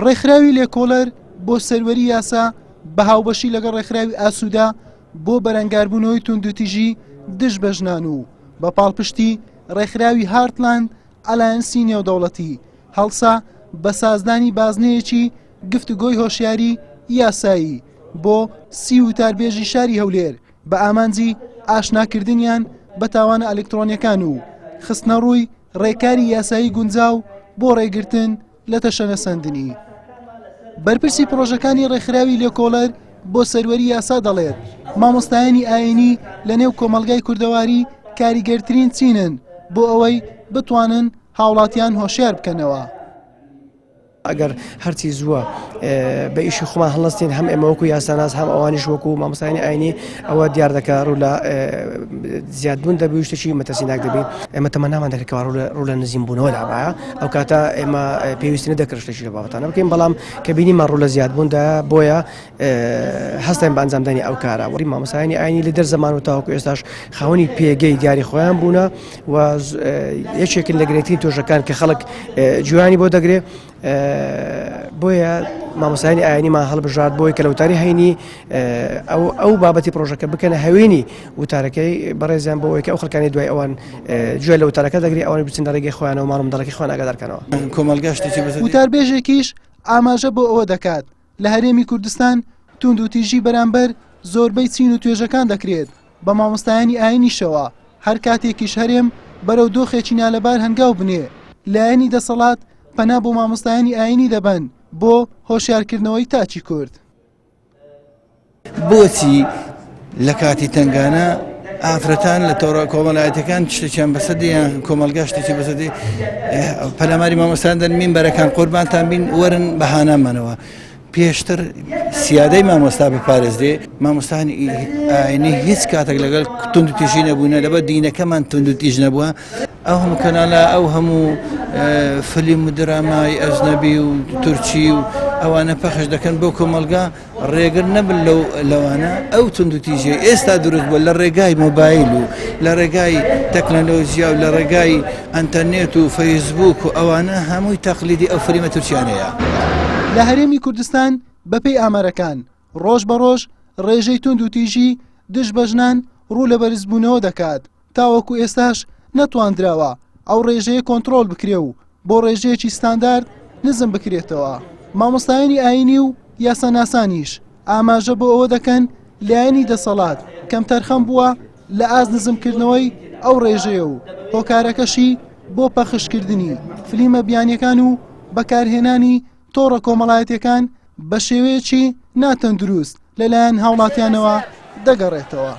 ڕێکخراوی لێکۆڵەر بۆ سەروەری یاسا بە هاوبەشی لەگەڵ ڕێکخراوی ئاسوودە بۆ بەرەنگاربوونەوەی توندوتیژی دژ بە ژنان و بە پاڵپشتی ڕێکخراوی هارتلاند ئەلایەنسی نێودەوڵەتی هەڵسا بە سازدانی بازنەیەکی گفتوگۆی هۆشیاری یاسایی بۆ سی وتاربێژی شاری هەولێر بە ئامانجی ئاشناکردنیان بە تاوانە ئەلکترۆنیەکان و خستنەڕووی ڕێکاری یاسایی گونجاو بۆ ڕێگرتن لە تەشەنەسەندنی. بەرپرسی پڕۆژەکانی ڕێکخراوی لێکۆڵەر بۆ سەروەری یاسا دەڵێت، مامۆستایانی ئایینی لەنێو کۆمەڵگای کوردەواری کاریگەرترین چینن بۆ ئەوەی بتوانن هاوڵاتیان هۆشیار بکەنەوە. ئەگەر هەرچی زووە بە ئیشی خۆمان هەڵستین هەم ئێمە وەکو یاساناس هەم ئەوانیش وەکو مامۆستایانی ئاینی ئەوە دیار دەکا ڕوو لە زیادبوون دەبی و شتێکی مەترسیناک دەبی ئێمە تەمەنامان دەکرد کەوا ڕوو لە نزیم بوونەوەدا بایە ئەو کاتە ئێمە پێویستی نەدەکرد شتێکی لە بابەتانە بکەین بەڵام کە بینیمان ڕوو لە زیادبووندا بۆیە هەستاین بە ئەنجامدانی ئەو کارە وەری مامۆستایانی ئاینی لە دەر زەمان و تاوەکو ئێستاش خاوەنی پێگەی دیاری خۆیان بوونە و یەکێکن لە گرنگترین توێژەکان کە خەڵک جوانی بۆ دەگرێ بۆیە مامۆستایانی ئاینیمان هەڵبژارد بۆی کە لە وتاری هەینی ئەو ئەو بابەتی پرۆژەکە بکەنە هەوێنی وتارەکەی بەڕێزیان بۆ ئەوەی کە ئەو خەڵکانی دوای ئەوان گوێ لە وتارەکە دەگری ئەوان بچن لە ڕێگەی خۆیانەوە ماڵ و منداڵەکەی خۆیان ئاگادارکەنەوە. کۆمەڵگا شتێکی بەسەر وتاربێژێکیش ئاماژە بۆ ئەوە دەکات لە هەرێمی کوردستان توندوتیژی بەرامبەر زۆربەی چین و توێژەکان دەکرێت بە مامۆستایانی ئاینیشەوە، هەر کاتێکیش هەرێم بەرەو دۆخێکی نالەبار هەنگاو بنێ، لایەنی دەسەڵات پەنا بۆ مامۆستایانی ئاینی دەبەن بۆ هۆشیارکردنەوەی تاکی کورد. بۆچی لە کاتی تەنگانە ئافرەتان لە تۆڕە کۆمەڵایەتەکان شتێکیان بەسەر دێ یان کۆمەڵگا شتێکی بەسەر دێ پەلاماری مامۆستان دەن مینبەرەکان قوربانتان بین وەرن بەهانامانەوە پێشتر سیادەی مامۆستا بپارێزرێ مامۆستانی ئاینی هیچ کاتێک لەگەڵ تونند تیژی نەبوونە لەبەر دینەکەمان تونند تیژ نەبووە ئەو هەموو کەناڵە ئەو هەموو فلیم و درامای ئەجنەبی و تورکی و ئەوانە پەخش دەکەن بۆ کۆمەلگا ڕێگر نەبن لەو لەوانە ئەو توندوتیژیەی ئێستا دروست بووە لە ڕێگای مۆبایل و لە ڕێگای تەکنەلۆژیا و لە ڕێگای ئەنتەرنێت و فەیسبوک و ئەوانە هەمووی تەقلیدی ئەو فلیمە تورکیانەیە. لە هەرێمی کوردستان بەپێی ئامارەکان ڕۆژ بە ڕۆژ ڕێژەی توندوتیژی دژ بە ژنان ڕوو لە بەرزبوونەوە دەکات، تاوەکو ئێستاش نەتواندراوە ئەو ڕێژەیە کۆنتڕۆڵ بکرێ و بۆ ڕێژەیەکی ستاندارد نزم بکرێتەوە. مامۆستایانی ئایینی و یاساناسانیش ئاماژە بۆ ئەوە دەکەن لایەنی دەسەڵات کەمتەرخەم بووە لە ئاست نزمکردنەوەی ئەو ڕێژەیە و هۆکارەکەشی بۆ پەخشکردنی فلیمە بیانیەکان و بەکارهێنانی تۆڕە کۆمەڵایەتیەکان بە شێوەیەکی ناتەندروست لەلایەن هاوڵاتیانەوە دەگەڕێتەوە.